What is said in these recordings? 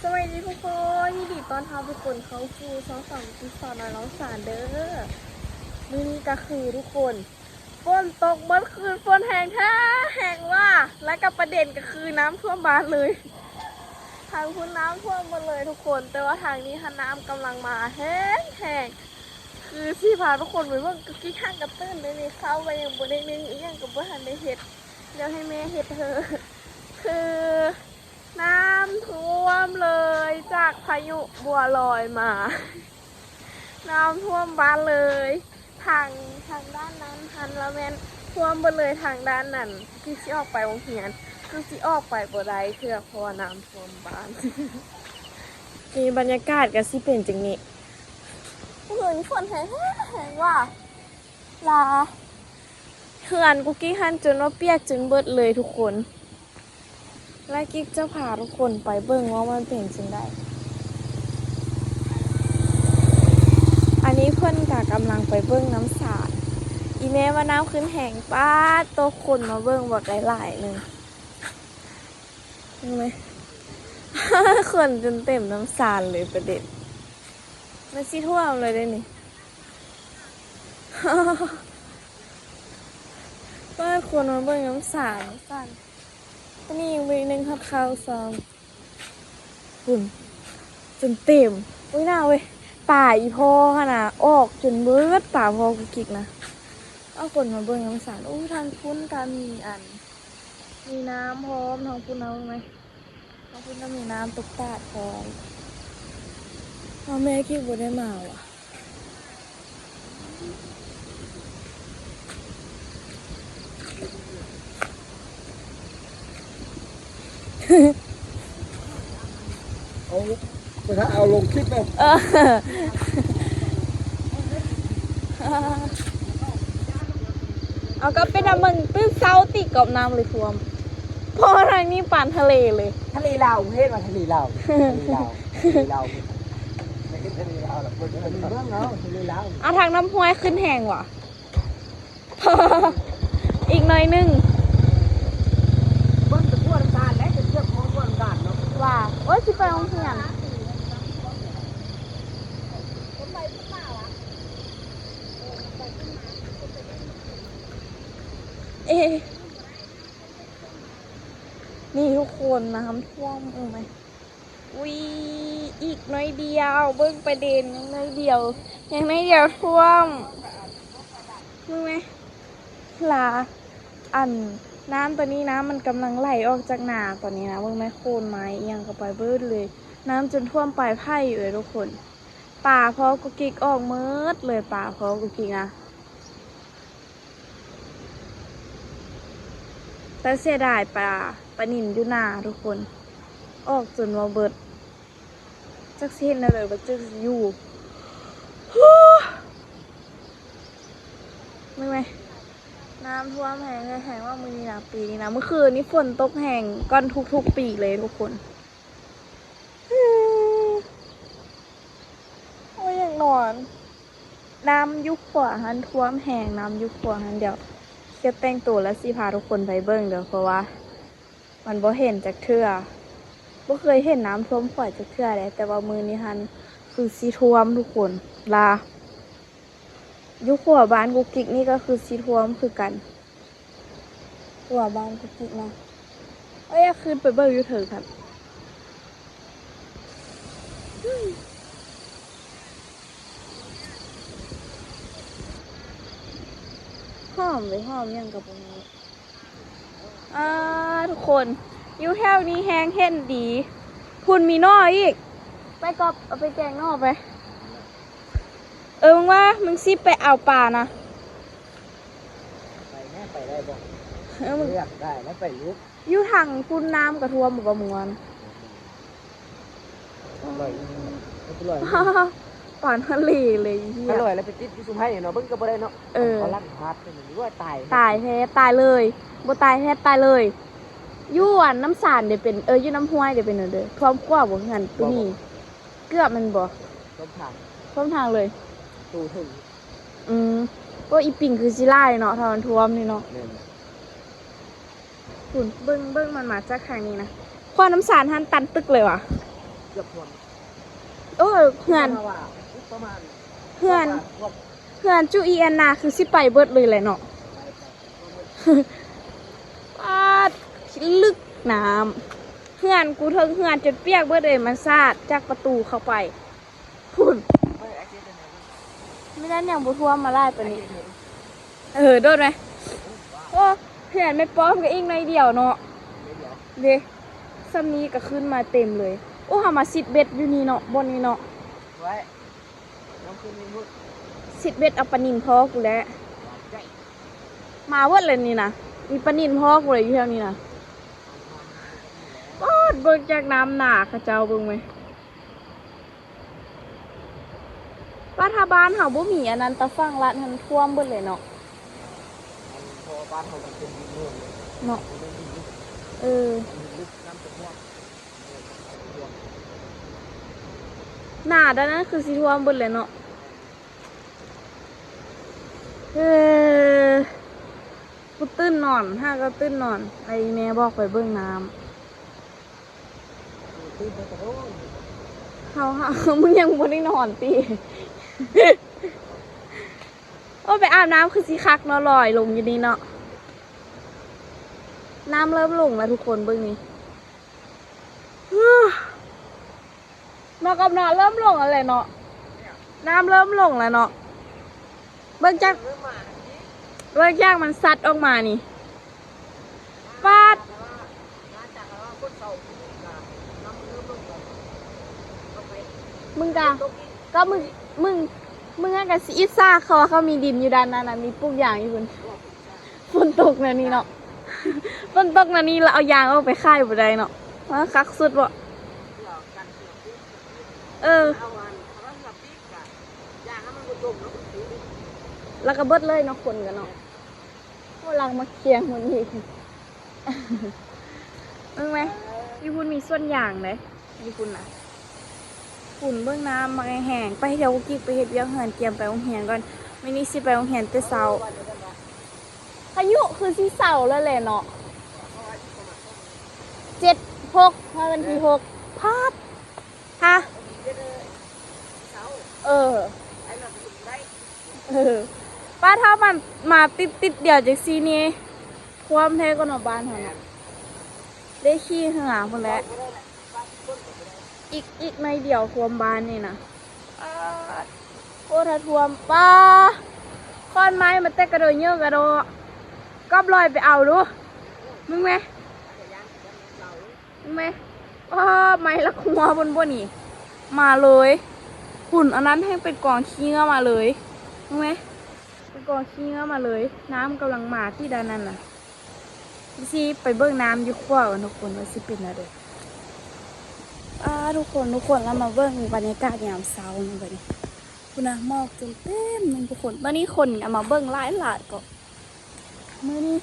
ສະບາຍດີທຸກຄົນ ຍິນດີຕ້ອນຮັບທຸກຄົນເຂົ້າສູ່ຊ່ອງສາວນ້ອຍລອງສານເດີ້. ມື້ນີ້ກະຄືທຸກຄົນ ຝົນຕົກເບິດຄືນ ຝົນແຮງແທ້ແຮງວ່າ ແລະກະປະເດັນກະຄືນ້ຳຖ້ວມບ້ານເລີຍ. ທາງພຸ້ນນ້ຳຖ້ວມໝົດເລີຍທຸກຄົນ ແຕ່ວ່າທາງນີ້ຫັ້ນນ້ຳກຳລັງມາແຮງໆ ຄືຊິພາທຸກຄົນໄປເບິ່ງ. ກະກິກຫາກະຕື່ນເດ້ນີ້ ເຂົ້າກະຍັງບໍ່ໄດ້ໜຶ້ງ ອີ່ຫຍັງກະບໍ່ທັນໄດ້ເຮັດ ດຽວໃຫ້ແມ່ເຮັດເທີ. ຄືນ້ຳຖ້ວມເລີຍ ຈາກພາຍຸບົວລອຍມາ ນ້ຳຖ້ວມບ້ານເລີຍ. ທາງ ທາງດ້ານນັ້ນຫັ້ນລະແມ່ນຖ້ວມເບິດເລີຍ ທາງດ້ານນັ້ນທີ່ຊິອອກໄປໂຮງຮຽນ ຄືຊິອອກໄປບໍ່ໄດ້ເທື່ອ ເພາະວ່ານ້ຳຖ້ວມບ້ານ. ນີ້ບັນຍາກາດກະຊິເປັນຈັ່ງນີ້ ມື້ຄືນຝົນແຮງແຮງວ່າ ລາ ເຮືອນກຸກກິກຫັ້ນຈົນວ່າປຽກຈົນເບິດເລີຍທຸກຄົນ ແລະກິກຈະພາທຸກຄົນໄປເບິ່ງວ່າມັນເປັນຈັ່ງໃດ. ອັນນີ້ເພິ່ນກະກຳລັງໄປເບິ່ງນ້ຳສານ ອີ່ແມ່ວ່ານ້ຳຂຶ້ນແຮງ ປາດໂຕ ຄົນມາເບິ່ງບັກຫຼາຍໆໜຶ່ງ ເຫັນໄໝ ຄົນຈົນເຕັມນ້ຳສານເລີຍ ປະເດັນ ມັນຊິຖ້ວມເລີຍເດ້ນີ້. ປາດ ຄົນມາເບິ່ງນ້ຳສານ ນ້ຳສານ ຕອນນີ້ຍັງບໍ່ໄດ້ໜຶ້ງຮອດເຂົ້າຊ້ຳ ພຸ້ນ ຈົນເຕັມ. ໂອ້ຍ ໜາວເວີຍ ປາອີ່ພໍ່ຫັ້ນນະ ອອກຈົນເບິດ ປາພໍ່ກຸກກິກນະ. ເອົາ ຄົນມາເບິ່ງນ້ຳສານ. ໂອ້ ທາງພຸ້ນກະມີອັນ ມີນ້ຳພ້ອມ ທາງພຸ້ນ ເອົາເບິ່ງໄໝ. ຂອບຄຸນກະມີນ້ຳຕົກຕາດພ້ອມ. ເອົາ ແມ່ກິກບໍ່ໄດ້ມາຫວາ? ເອົາ ໄປຖ້າເອົາລົງຄລິບເນາະ. ເອີ ເອົາ ກະເປັນນຳເບິ່ງຕື່ນເຊົ້າຕິ ກອບນ້ຳເລີຍຖ້ວມ ເພາະທາງນີ້ປານທະເລເລີຍ. ທະເລລາວ ເຮັດວ່າທະເລລາວ ທະເລລາວ ທະເລລາວ ເບິ່ງເອົາ ທະເລລາວ. ເອົາ ທາງນ້ຳຫ້ວຍຂຶ້ນແຮງຫວາ? ອີກໜ້ອຍໜຶ່ງ ເບິ່ງແຕ່ຂົວນ້ຳຕານແຫຼະ ຈົນເກືອບຮອດຂົວນ້ຳຕານເນາະ ວ່າ ໂອ້ຍ ຊິໄປໂຮງຮຽນ. ເອ ນີ້ທຸກຄົນ ນ້ຳຖ້ວມ ໂອ້ຍ ອຸຍ ອີກໜ້ອຍດຽວ ເບິ່ງປະເດັນ ຍັງໜ້ອຍດຽວ ຍັງໜ້ອຍດຽວຖ້ວມ. ເບິ່ງແມ ລາ ອັນ ນ້ຳໂຕນີ້ນະ ມັນກຳລັງໄຫຼອອກຈາກນາຕອນນີ້ນະ. ເບິ່ງແມ ໂຄນໄມ້ອີ່ຫຍັງກະໄປເບິດເລີຍ ນ້ຳຈົນຖ້ວມປາຍໄຜ່ເອີຍທຸກຄົນ. ປາພໍ່ກຸກກິກອອກເໝິດເລີຍ ປາພໍ່ກຸກກິກນະ. ແຕ່ເສຍດາຍປາ ປານິນຢູ່ນາທຸກຄົນ ອອກຈົນວ່າເບິດ ຈັກຊິເຮັດແນວໃດ ບໍ່ຈັກຊິຢູ່. ເບິ່ງແມ ນ້ຳຖ້ວມແຮງ ແຮງວ່າມື້ນີ້ນະ ປີນີ້ນະ ມື້ຄືນນີ້ຝົນຕົກແຮງກ່ອນທຸກໆປີເລີຍທຸກຄົນ. ໂອ້ຍ ຢາກນອນ. ນ້ຳຢູ່ຂົວຫັ້ນຖ້ວມແຮງ ນ້ຳຢູ່ຂົວຫັ້ນ. ດຽວເກັບແຕ່ງໂຕແລ້ວຊິພາທຸກຄົນໄປເບິ່ງເດີ້ ເພາະວ່າມັນບໍ່ເຫັນຈັກເທື່ອ ບໍ່ເຄີຍເຫັນນ້ຳຖ້ວມຂົວຈັກເທື່ອເດ້. ແຕ່ວ່າມື້ນີ້ຫັ້ນຄືຊິຖ້ວມທຸກຄົນ ລາ ຢູ່ຂົວບ້ານກຸກກິກນີ້ກະຄືຊິຖ້ວມຄືກັນ. ຂົວບ້ານກຸກກິກນະ ເອີຍ ຢາກຂຶ້ນໄປເບິ່ງຢູ່ເທິງຫັ້ນ. ຫອມເວີຍ ຫອມຫຍັງກະບໍ່ຮູ້. ອ່າ ທຸກຄົນ ຢູ່ແຖວນີ້ແຮງເຫັນດີ ພຸ້ນມີໜໍ່ອີກ ໄປກອບ ເອົາໄປແກງໜໍ່ໄປ. ເອີ ມຶງວ່າມຶງຊິໄປເອົາປານະ ໄປແນ່ ໄປໄດ້ບໍ່? ເອີ ມຶງ ເລືອກໄດ້ແລ້ວໄປຢູ່ ຢູ່ທາງພຸ້ນນ້ຳກະຖ້ວມບໍ່ ເມື່ອວານ ອະລ່ອຍ ອະລ່ອຍ ປານທະເລເລີຍ ເອີຍ ອະລ່ອຍແລ້ວໄປຕິດຢູ່ຊຸມໄຮ່ເນາະ ເບິ່ງກະບໍ່ໄດ້ເນາະ. ເອີ ເອົາຫຼັງຫາດ ຕາຍ ຕາຍແທ້ຕາຍເລີຍ ບໍ່ຕາຍແທ້ຕາຍເລີຍ. ຢູ່ອັນນ້ຳສານເດເປັນ ເອີ ຢູ່ນ້ຳຫ້ວຍເດເປັນແນວໃດ ຖ້ວມຂົວບໍ່ ເຮືອນໂຕນີ້ ເກືອບແມ່ນບໍ່? ຖ້ວມທາງ ຖ້ວມທາງເລີຍ ໂຕເຖິງ. ອືມ ໂອ້ ອີປິງຄືຊິຫຼາຍເນາະ ຖ້າມັນຖ້ວມນີ້ເນາະ. ແມ່ນ ພຸ້ນ ເບິ່ງ ເບິ່ງ ມັນມາຈາກທາງນີ້ນະ ຂົວນ້ຳສານຫັ້ນຕັນຕຶກເລີຍຫວາ. ເກືອບຖ້ວມ ໂອ້ ເຮືອນ ປະມານວ່າ ປະມານ ເຮືອນ ປະມານ ເຮືອນຈຸອີແອນນາຄືຊິໄປເບິດເລີຍແຫຼະເນາະ. ປາດ ລຶກນ້ຳ ເຮືອນກູເທິງເຮືອນຈົນປຽກເບິດເລີຍ ມັນສາດຈາກປະຕູເຂົ້າໄປພຸ້ນ. ມີນັ້ນຍັງບໍ່ຖ້ວມມາຫຼາຍປານນີ້. ເອີ ໂດດໄໝ? ໂອ້ ເຮືອນແມ່ປ້ອມກໍອີກໜ້ອຍດຽວເນາະ. ເດ້ ສ່ຳນີ້ກໍຂຶ້ນມາເຕັມເລີຍ. ໂອ້ ເຮົາມາຊິດເບັດຢູ່ນີ້ເນາະ ບ່ອນນີ້ເນາະ. ຊິດເບັດເອົາປານິນພໍ້ກູແຫຼະ. ມາເບິດແລ້ວນີ້ນະ ມີປານິນພໍ້ກູແຫຼະຢູ່ແຖວນີ້ນະ. ປາດ ເບິ່ງຈາກນ້ຳໜາເຂົາເຈົ້າເບິ່ງແມ. ວ່າຖ້າບ້ານເຮົາບໍ່ມີອັນນັ້ນ ຕາຝັ່ງລັດຫັ້ນຖ້ວມເບິດເລີຍເນາະ. ເພາະວ່າບ້ານເຮົາມັນເປັນດິນໂນນເນາະ ມັນເປັນດິນເນາະ. ເອີ ມັນເລິກ ນ້ຳຈະຖ້ວມ ໜ້າດ້ານນັ້ນຄືຊິຖ້ວມເບິດເລີຍເນາະ. ເອີ ກູຕື່ນນອນ ຫາກໍຕື່ນນອນ ໄອ້ແມ່ບອກໄປເບິ່ງນ້ຳ. ເຮົາ ເຮົາ ມຶງຍັງບໍ່ໄດ້ນອນຕິ? ໂອ້ ໄປອາບນ້ຳຄືຊິຄັກເນາະ ລອຍລົງຢູ່ນີ້ເນາະ. ນ້ຳເລີ່ມລົງແລ້ວທຸກຄົນ ເບິ່ງນີ້. ເນາະ ກັບເນາະ ເລີ່ມລົງແລ້ວແຫຼະເນາະ ນ້ຳເລີ່ມລົງແລ້ວເນາະ. ເບິ່ງຈາກ ເບິ່ງຈາກມັນຊັດອອກມານີ້ ປາດ ມຶງກະ ກໍມຶງ ມຶງ ມຶງຫັ້ນກະຊິອິດສາເຂົາວ່າເຂົາມີດິນຢູ່ດ້ານນັ້ນນະ ມີປູກຢາງຢູ່ພຸ້ນ. ຝົນຕົກແນວນີ້ເນາະ ຝົນຕົກແນວນີ້ລະເອົາຢາງອອກໄປຂາຍບໍ່ໄດ້ເນາະ. ເອີ ຄັກສຸດບໍ່? ເອີ ລະກະເບິດເລີຍເນາະ ຄົນກັນເນາະ. ໂອ້ ລັກມາຄຽງຄົນນີ້ ເບິ່ງແມ ຢູ່ພຸ້ນມີສວນຢາງເດ້. ຢູ່ພຸ້ນນະ ພຸ້ນ ເບິ່ງນ້ຳບັກແຮງ. ໄປ ດຽວກຸກກິກໄປເຮັດວຽກເຮືອນ ກຽມໄປໂຮງຮຽນກ່ອນ. ມື້ນີ້ຊິໄປໂຮງຮຽນແຕ່ເຊົ້າ. ພາຍຸຄືຊິເຊົາແລ້ວແຫຼະເນາະ. ເຈັດ ຫົກ ຮອດວັນທີຫົກ ພາດ ຮະ ເອີ ເອີ ປ້າ ຖ້າມັນມາຕິດໆດຽວຈັ່ງຊີ້ນີ້ ຖ້ວມແທ້ກໍເນາະ ບ້ານເຮົາເນາະ. ໄດ້ຂີ່ເຮືອພຸ້ນແຫຼະ ອີກ ອີກໜ້ອຍດຽວຖ້ວມບ້ານນີ້ນະ. ປາດ ໂອ້ ຖ້າຖ້ວມ ປ້າ ຂອນໄມ້ມາແຕ່ກະໂດເຍີກະໂດ ກອບລອຍໄປເອົາດູ ມຶງແມ ມຶງແມ. ອ້າ ໄມ້ລັກຫົວພຸ້ນບໍ່ນີ້ ມາເລີຍ. ຫຸ່ນ ອັນນັ້ນແຮ່ງເປັນກອງຂີ້ເຫຍື້ອມາເລີຍ ເຫັນໄໝ ເປັນກອງຂີ້ເຫຍື້ອມາເລີຍ. ນ້ຳກຳລັງມາຕິດານນັ້ນນະ. ຊິໄປເບິ່ງນ້ຳຢູ່ຂົວກ່ອນທຸກຄົນ ວ່າຊິເປັນແນວໃດ. ອ້າ ທຸກຄົນ ທຸກຄົນ ເຮົາມາເບິ່ງບັນຍາກາດຍາມເຊົ້ານຳບັດນີ້. ພຸ້ນນະ ໝອກຈົນເຕັມໜຶ່ງທຸກຄົນ. ຕອນນີ້ຄົນກໍມາເບິ່ງຫຼາຍໆເກາະ. ມື້ນີ້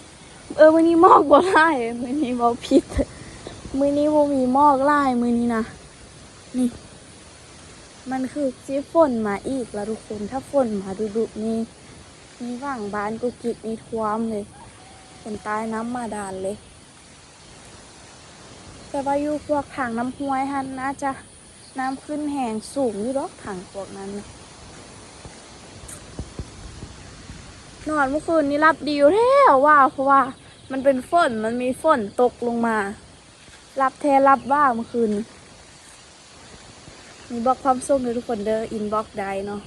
ເອີ ມື້ນີ້ໝອກບໍ່ຫຼາຍ ມື້ນີ້ເວົ້າຜິດ ມື້ນີ້ບໍ່ມີໝອກຫຼາຍມື້ນີ້ນະ. ນີ້ ມັນຄືຊິຝົນມາອີກລະທຸກຄົນ. ຖ້າຝົນມາດຸໆນີ້ ມີຫວັງບ້ານກຸກກິກນີ້ຖ້ວມເລີຍ ຝົນໃຕ້ນ້ຳບາດານເລີຍ. ແຕ່ວ່າຢູ່ພວກທາງນ້ຳຫ້ວຍຫັ້ນ ໜ້າຈະນ້ຳຂຶ້ນແຮງສູງຢູ່ດອກ ທາງພວກນັ້ນນະ. ນອນມື້ຄືນນີ້ຫຼັບດີຢູ່ແທ້ວ່າ ເພາະວ່າມັນເປັນຝົນ ມັນມີຝົນຕົກລົງມາ. ຫຼັບແທ້ຫຼັບວ່າມື້ຄືນນີ້. ມີບລັອກພ້ອມສົ່ງເດີທຸກຄົນເດີ ອິນບັອກໄດ້ເນາະ.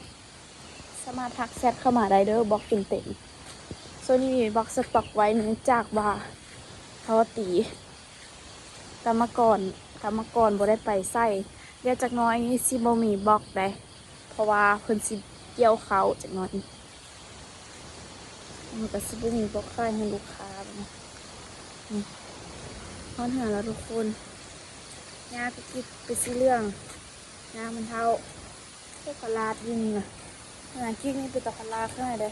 ສາມາດທັກແຊັດເຂົ້າມາໄດ້ເດີ ບັອກເຕັມໆ. ໂຊນີ້ບັອກສະຕັອກໄວ້ເນື່ອງຈາກວ່າເຮົາຕີກຳມະກອນ ກຳມະກອນບໍ່ໄດ້ໄປໃສ. ດຽວຈັກໜ້ອຍນີ້ຊິບໍ່ມີບັອກໃດ ເພາະວ່າເພິ່ນຊິກ່ຽວເຂົ້າຈັກໜ້ອຍນີ້. ມັນກໍຊິບໍ່ມີພວກຂາຍໃຫ້ລູກຄ້າແລ້ວນະ. ນີ້ ຮອດເຮືອນແລ້ວທຸກຄົນ. ຫຍ້າພິກິດເປັນສີເຫຼືອງ ຫຍ້າມັນເຖົ້າ. ໂອ້ ຂະຫຼາດຢູ່ນີ້ນະ. ຫາກິນນີ້ເປັນຕາຂະຫຼາດຂະໜາດໃດ.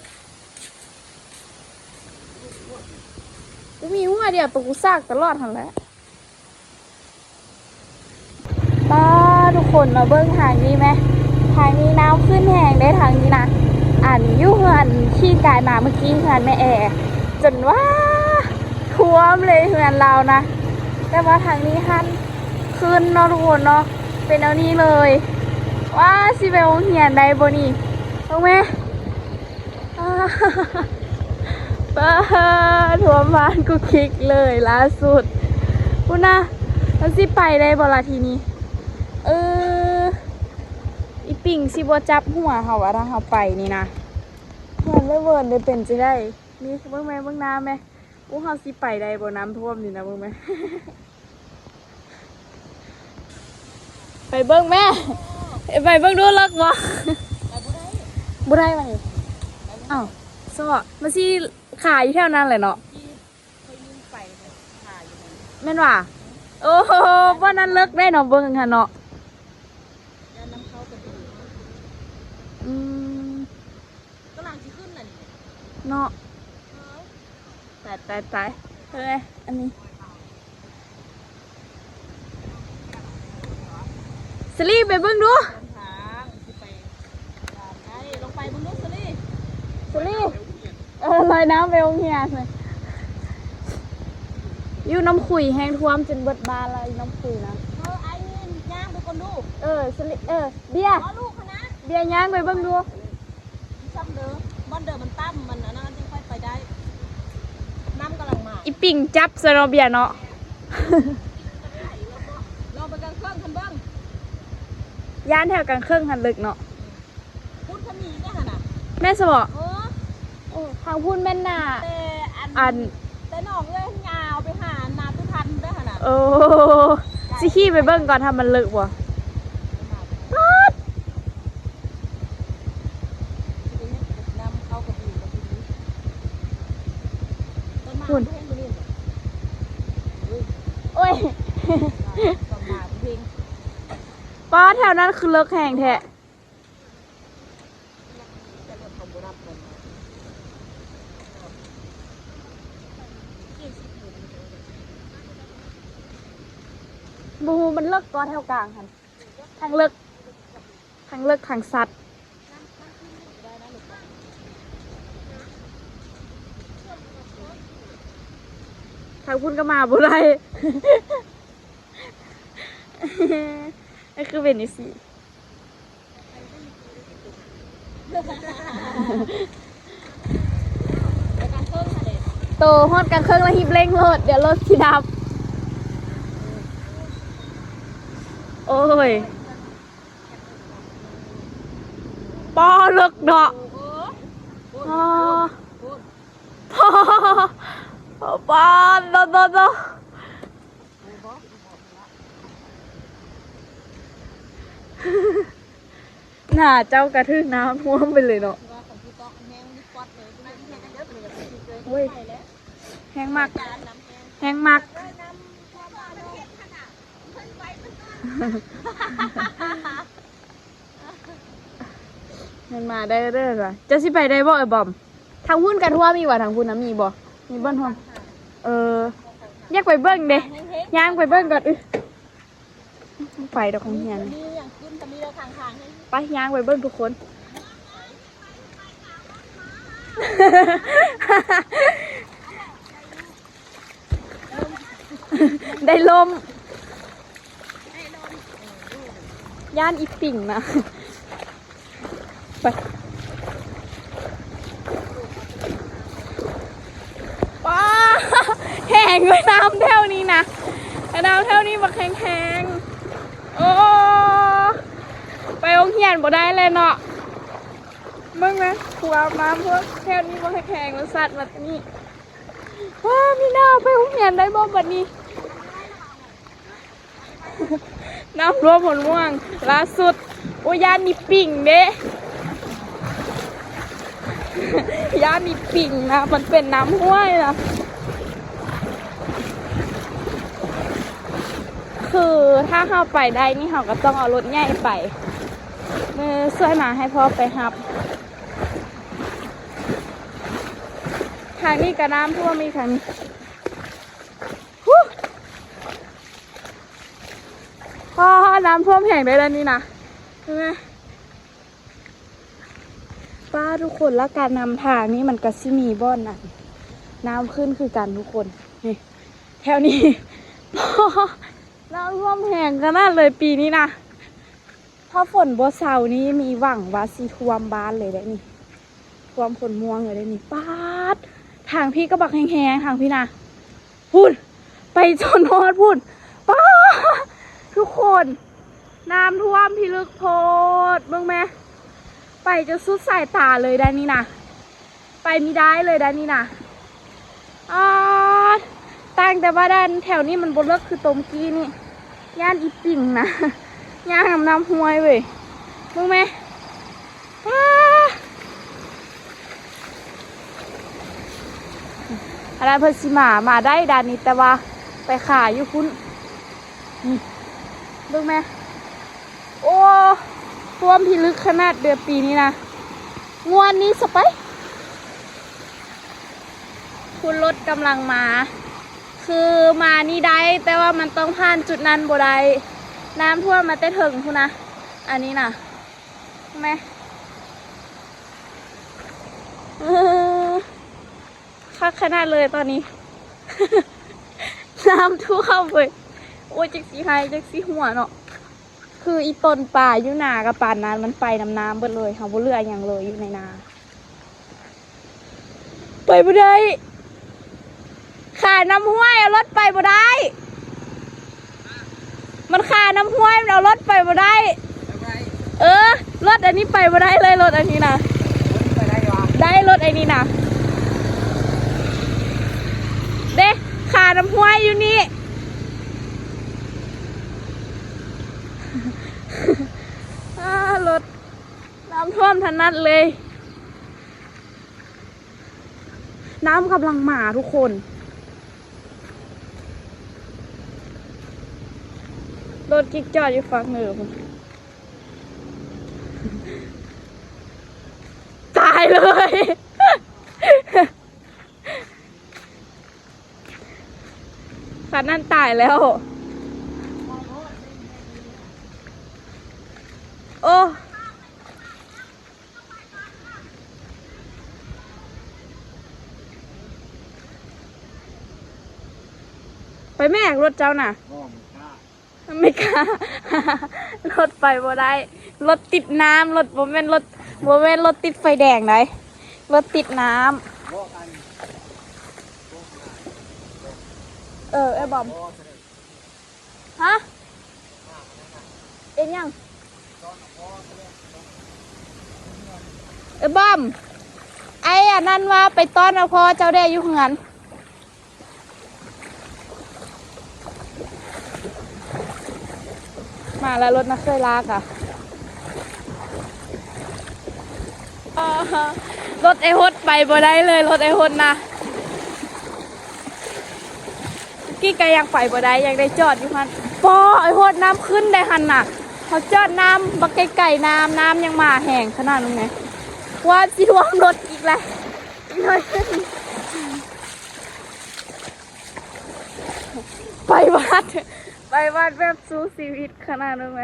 ບໍ່ມີຫົວດຽວ ໂຕກູສາກຕະຫຼອດຫັ້ນແຫຼະ. ປ້າ ທຸກຄົນມາເບິ່ງທາງນີ້ແມ ທາງນີ້ນ້ຳຂຶ້ນແຮງເດ້ທາງນີ້ນະ. ອັນຢູ່ເຮືອນຂີ່ກາຍມາເມື່ອກີ້ ເຮືອນແມ່ແອ ຈົນວ່າຖ້ວມເລີຍເຮືອນລາວນະ. ແຕ່ວ່າທາງນີ້ຫັ້ນຂຶ້ນເນາະທຸກຄົນເນາະ. ເປັນແນວນີ້ເລີຍ. ວ້າ ຊິໄປໂຮງຮຽນໄດ້ບໍ່ນີ້? ເບິ່ງແມ້ ອ້າ ປ້າ ຖ້ວມບ້ານກຸກກິກເລີຍລ່າສຸດ. ພຸ້ນນະ ມັນຊິໄປໄດ້ບໍ່ລະທີນີ້? ເອີ ອີປິງຊິບໍ່ຈັບຫົວເຮົາວ່າ ຖ້າເຮົາໄປນີ້ນະ. ເຮືອນເລີເວີນໄດ້ເປັນຈັ່ງໃດ? ນີ້ເບິ່ງແມ້ ເບິ່ງນ້ຳແມ້. ໂອ້ ເຮົາຊິໄປໄດ້ບໍ່ ນ້ຳຖ້ວມນີ້ນະ ເບິ່ງແມ້. ໄປເບິ່ງແມ້ ໄປເບິ່ງດູ ເລິກບໍ່? ໄປບໍ່ໄດ້ ບໍ່ໄດ້ຫວານີ້? ອ້າວ ຊໍ ມັນຊິຄາຢູ່ແຖວນັ້ນແຫຼະເນາະ. ແມ່ນຫວາ? ໂອ້ໂຫ ບ່ອນນັ້ນເລິກໄດ໋ເນາະ ເບິ່ງຫັ້ນເນາະ. ອືມ ກຳລັງຊິຂຶ້ນລະນີ້ເນາະ. ຕາຍ ຕາຍ ຕາຍ ເອີຍ ອັນນີ້ ສະລີໄປເບິ່ງດູ ທາງຊິໄປ ໄປ ລອງໄປເບິ່ງດູ ສະລີ ສະລີ ເອີ ລອຍນ້ຳໄປໂຮງຮຽນ. ຢູ່ນ້ຳຂຸຍແຮງຖ້ວມຈົນເບິດບ້ານລະ ຢູ່ນ້ຳຂຸຍນະ. ເອີ ອ້າຍຍ່າງໄປກ່ອນດູ ເອີ ສະລີ ເອີ ເບຍ ເບຍຍ່າງໄປເບິ່ງດູ. ຊຳເດີ ບ່ອນເດີມັນຕ່ຳ ມັນອັນນັ້ນຈຶ່ງຄ່ອຍໄປໄດ້ ນ້ຳກຳລັງມາ. ອີປິງຈັບຊະເນາະ ເບຍເນາະ. ລອງໄປກາງເຄິ່ງຫັ້ນເບິ່ງ ຢ້ານແຖວກາງເຄິ່ງຫັ້ນເລິກເນາະ. ພຸ້ນກໍມີເດ້ຫັ້ນນະ ແມ່ນຊະບໍ? ເອີ ໂອ້ ທາງພຸ້ນແມ່ນໜ້າ ແຕ່ອັນ ອັນ ແຕ່ໜອງເອື້ອຍຍາວໄປຫານາຕຸທັນໄດ້ຫັ້ນນະ. ໂອ້ ຊິຂີ່ໄປເບິ່ງກ່ອນ ຖ້າມັນເລິກບໍ່. ປາດ ນ້ຳເຂົ້າກະບີກະບີ ຕົ້ນໄມ້ ພຸ້ນ ເພງມື້ນີ້ ໂອ້ຍ ຕົ້ນໄມ້ເພງ. ປ້າ ແຖວນັ້ນຄືເລິກແຮງແທ້. ບໍ່ຮູ້ມັນເລິກກໍແຖວກາງຫັ້ນ ທັງເລິກ ທັງເລິກທັງຊັດ. ທາງພຸ້ນກໍມາບໍ່ໄດ້ ກໍຄືເປັນຈັ່ງຊີ້. ໂຕຮອດກາງເຄິ່ງແລ້ວຮີບເລັ່ງໂລດ ດຽວລົດຊິດັບ. ໂອ້ຍ ປ້າ ເລິກເນາະ. ປ້າ ປ້າ ໂຕ ໂຕ ໂຕ. ໜ້າເຈົ້າກະຖືກນ້ຳຖ້ວມໄປເລີຍເນາະ. ໂອ້ຍ ແຮງມັກ ແຮງມັກ. ມັນມາໄດ້ເດີ້. ເຈົ້າຊິໄປໄດ້ບໍ່ ເອີຍບອມ? ທາງພຸ້ນກະຖ້ວມອີກຫວາ? ທາງພຸ້ນນະມີບໍ່? ມີບ່ອນຮ່ວມ? ເອີ ຢາກໄປເບິ່ງເດ້ ຍ່າງໄປເບິ່ງກ່ອນ. ອຶ ໄປດອກໂຮງຮຽນ ໄປ ຍ່າງໄປເບິ່ງທຸກຄົນ. ໄດ້ລົມ ຢ້ານອີປິງນະ. ໄປ ປ້າ ແຮງເວີຍ ນ້ຳແຖວນີ້ນະ ນ້ຳແຖວນີ້ບັກແຮງໆ. ໂອ້ ໄປໂຮງຮຽນບໍ່ໄດ້ແລ້ວເນາະ. ເບິ່ງນະ ຜູ້ອາບນ້ຳພວກແຖວນີ້ບັກແຮງໆ ມັນສັດມານີ້. ວ້າ ມີໜ້າໄປໂຮງຮຽນໄດ້ບໍ່ບັດນີ້? ນ້ຳຖ້ວມຫົວມ່ວງລ່າສຸດ. ໂອ້ຍ ຢ້ານອີປິງເດ້ ຢ້ານອີປິງນະ ມັນເປັນນ້ຳຫ້ວຍນະ. ຄືຖ້າເຮົາໄປໄດ້ນີ້ ເຮົາກໍຕ້ອງເອົາລົດໃຫຍ່ໄປ. ມື້ຊ່ວຍມາໃຫ້ພໍ່ໄປຮັບ. ທາງນີ້ກໍນ້ຳຖ້ວມອີກ ທາງນີ້. ຮູ້ ພໍ້ ນ້ຳຖ້ວມແຮງເດ້ ແຖວນີ້ນະ ເຫັນໄໝ? ປ້າ ທຸກຄົນ ລະກະນຳທາງນີ້ມັນກະຊິມີບ່ອນນັ້ນ ນ້ຳຂຶ້ນຄືກັນທຸກຄົນ. ນີ້ ແຖວນີ້ ນ້ຳຖ້ວມແຮງຂະໜາດເລີຍປີນີ້ນະ. ຖ້າຝົນບໍ່ເຊົານີ້ມີຫວັງວ່າຊິຖ້ວມບ້ານເລີຍເດ້ນີ້ ຖ້ວມຄົນມ່ວງເລີຍເດ້ນີ້. ປາດ! ທາງພີ້ກໍບັກແຮງໆ ທາງພີ້ນະ ພຸ້ນ ໄປຈົນຮອດພຸ້ນ. ປາດ! ທຸກຄົນ ນ້ຳຖ້ວມພິລຶກໂພດ ເບິ່ງແມ ໄປຈົນສຸດສາຍຕາເລີຍໄດ໋ນີ້ນະ. ໄປມີໄດ້ເລີຍໄດ໋ນີ້ນະ. ອາ ຕ່າງແຕ່ວ່າດ້ານແຖວນີ້ມັນບໍ່ເລິກຄືໂຕມກີ້ນີ້ ຢ້ານອີປິງນະ ຍ່າງນຳນ້ຳຫ້ວຍເວີຍ. ເບິ່ງແມ ອາ ອັນນັ້ນເພິ່ນຊິມາ ມາໄດ້ດ້ານນີ້ ແຕ່ວ່າໄປຄາຢູ່ພຸ້ນ. ນີ້ ເບິ່ງແມ ໂອ້ ຖ້ວມພິລຶກຂະໜາດເດືອນປີນີ້ນະ ງວດນີ້ສະໄປ. ຄຸນລົດກຳລັງມາ ຄືມານີ້ໄດ້ ແຕ່ວ່າມັນຕ້ອງຜ່ານຈຸດນັ້ນບໍ່ໄດ້ ນ້ຳຖ້ວມມາແຕ່ເທິງພຸ້ນນະ. ອັນນີ້ນະ ແມ ເອີ ຄັກຂະໜາດເລີຍຕອນນີ້ ນ້ຳຖ້ວມເວີຍ. ໂອ້ຍ ຈັກຊິໄຫ້ຈັກຊິຫົວເນາະ ຄືອີຕົ້ນປາຢູ່ນາກະປານນັ້ນ ມັນໄປນຳນ້ຳເບິດເລີຍ ເຮົາບໍ່ເຫຼືອຫຍັງເລີຍຢູ່ໃນນາ. ໄປບໍ່ໄດ້ ຄານ້ຳຫ້ວຍ ເອົາລົດໄປບໍ່ໄດ້ ມັນຄານ້ຳຫ້ວຍ ມັນເອົາລົດໄປບໍ່ໄດ້. ເອີ ລົດອັນນີ້ໄປບໍ່ໄດ້ເລີຍ ລົດອັນນີ້ນະ ໄດ້ ລົດອັນນີ້ນະ ເດ້ ຄານ້ຳຫ້ວຍຢູ່ນີ້. ອາ ລົດ ນ້ຳຖ້ວມທະນັດເລີຍ ນ້ຳກຳລັງມາທຸກຄົນ. ລົດກິກຈອດຢູ່ຝັ່ງເໜືອພຸ້ນ ຕາຍເລີຍ. ຄັນນັ້ນຕາຍແລ້ວ ໂອ້ ໄປແມ່ ລົດເຈົ້ານະ ບໍ່ມີຄ່າ. ໄມ່ກ້າ ລົດໄປບໍ່ໄດ້ ລົດຕິດນ້ຳ ລົດ ບໍ່ແມ່ນລົດ ບໍ່ແມ່ນລົດຕິດໄຟແດງໃດ໋ ລົດຕິດນ້ຳ. ເອີ ອ້າຍບອມ ຮະ ເປັນຫຍັງ? ເອີ ບອມ ໄອ້ອັນນັ້ນວ່າໄປຕ້ອນເອົາພໍ່ເຈົ້າແດ່ຢູ່ເຮືອນ. ມາແລ້ວ ລົດນະເຄີຍລາກອະ ລົດໄອ້ຫົດໄປບໍ່ໄດ້ເລີຍ ລົດໄອ້ຫົດນະ ກີ້ກະຍັງໄປບໍ່ໄດ້ ຍັງໄດ້ຈອດຢູ່ຫັ້ນ. ປໍ ໄອ້ຫົດ ນ້ຳຂຶ້ນໄດ໋ຫັ້ນນະ ເຮົາຈອດນ້ຳບັກໄກໆ ນ້ຳ ນ້ຳຍັງມາແຮງຂະໜາດນັ້ນແມ ວ່າຊິຖ້ວມລົດອີກແລ້ວ ອີກໜ້ອຍໜຶ່ງ. ໄປວັດ ໄປວັດແບບສູ້ຊີວິດຂະໜາດນັ້ນແມ.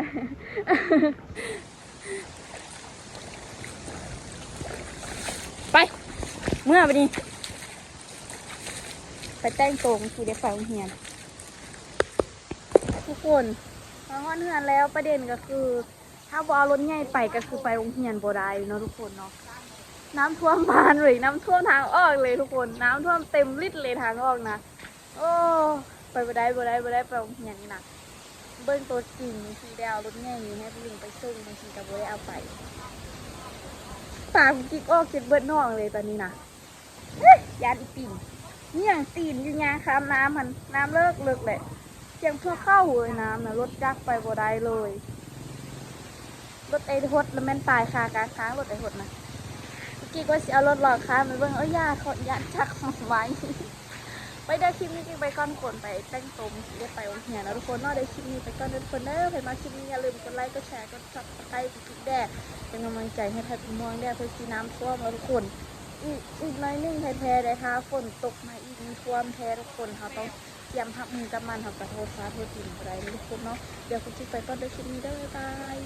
ໄປ ເມືອບາດນີ້ ໄປແຕ່ງໂຕ ເມື່ອກີ້ໄດ້ໄປໂຮງຮຽນ. ທຸກຄົນ ມາຮອດເຮືອນແລ້ວ ປະເດັນກະຄື ຖ້າບໍ່ເອົາລົດໃຫຍ່ໄປກະຄືໄປໂຮງຮຽນບໍ່ໄດ້ເນາະທຸກຄົນເນາະ. ນ້ຳຖ້ວມບ້ານເລີຍ ນ້ຳຖ້ວມທາງອອກເລີຍທຸກຄົນ ນ້ຳຖ້ວມເຕັມລິດເລີຍທາງອອກນະ. ໂອ້ ໄປບໍ່ໄດ້ ບໍ່ໄດ້ ບໍ່ໄດ້ໄປໂຮງຮຽນນີ້ນະ. ເບິ່ງໂຕຈິງ ບາງທີໄດ້ເອົາລົດໃຫຍ່ນີ້ໃຫ້ຜູ້ຍິງໄປສົ່ງ ບາງທີກະບໍ່ໄດ້ເອົາໄປ. ຕາກຸກກິກອອກຈົນເບິດໜອງເລີຍຕອນນີ້ນະ. ຢ້ານອີປິງ ມີຫຍັງຕີນຢູ່ ຍ່າງຂ້າມນ້ຳຫັ້ນ ນ້ຳເລິກໆ ແຫຼະ ສຽງພວກເຂົາເວີຍ ນ້ຳນະ ລົດຈັກໄປບໍ່ໄດ້ເລີຍ. ລົດໄອ້ຫົດລະແມ່ນຕາຍຄາກາງທາງ ລົດໄອ້ຫົດນະ. ເມື່ອກີ້ກະຊິເອົາລົດລອງຂ້າມໄປເບິ່ງ ເອີ ຢ່າ ຂໍຢ້ານຈັກໄມ້. ໄປເດີ ຄລິບນີ້ກິກໄປກ່ອນທຸກຄົນ ໄປແຕ່ງໂຕ ເມື່ອກີ້ໄດ້ໄປໂຮງຮຽນແລ້ວທຸກຄົນເນາະ. ເດີ ຄລິບນີ້ໄປກ່ອນເດີທຸກຄົນເດີ ໃຜມັກຄລິບນີ້ຢ່າລືມກົດໄລ ກົດແຊ ກົດຊັບສະໄຄຣບ ກິກແດ່ ເປັນກຳລັງໃຈໃຫ້ໄທເປັນຫ່ວງແດ່ ເພື່ອຊິນ້ຳຖ້ວມແລ້ວທຸກຄົນ. ອີກ ອີກໜ້ອຍໜຶ່ງແທ້ໆ ໄດ້ ຖ້າຝົນຕົກມາອີກ ມີຖ້ວມແທ້ທຸກຄົນ ເຮົາຕ້ອງກຽມຮັບມືກັບມັນ ເຮົາກະໂທດຟ້າໂທດດິນບໍ່ໄດ້ເດີທຸກຄົນເນາະ. ດຽວກຸກກິກໄປກ່ອນເດີ ຄລິບນີ້ເດີ ບາຍບາຍ.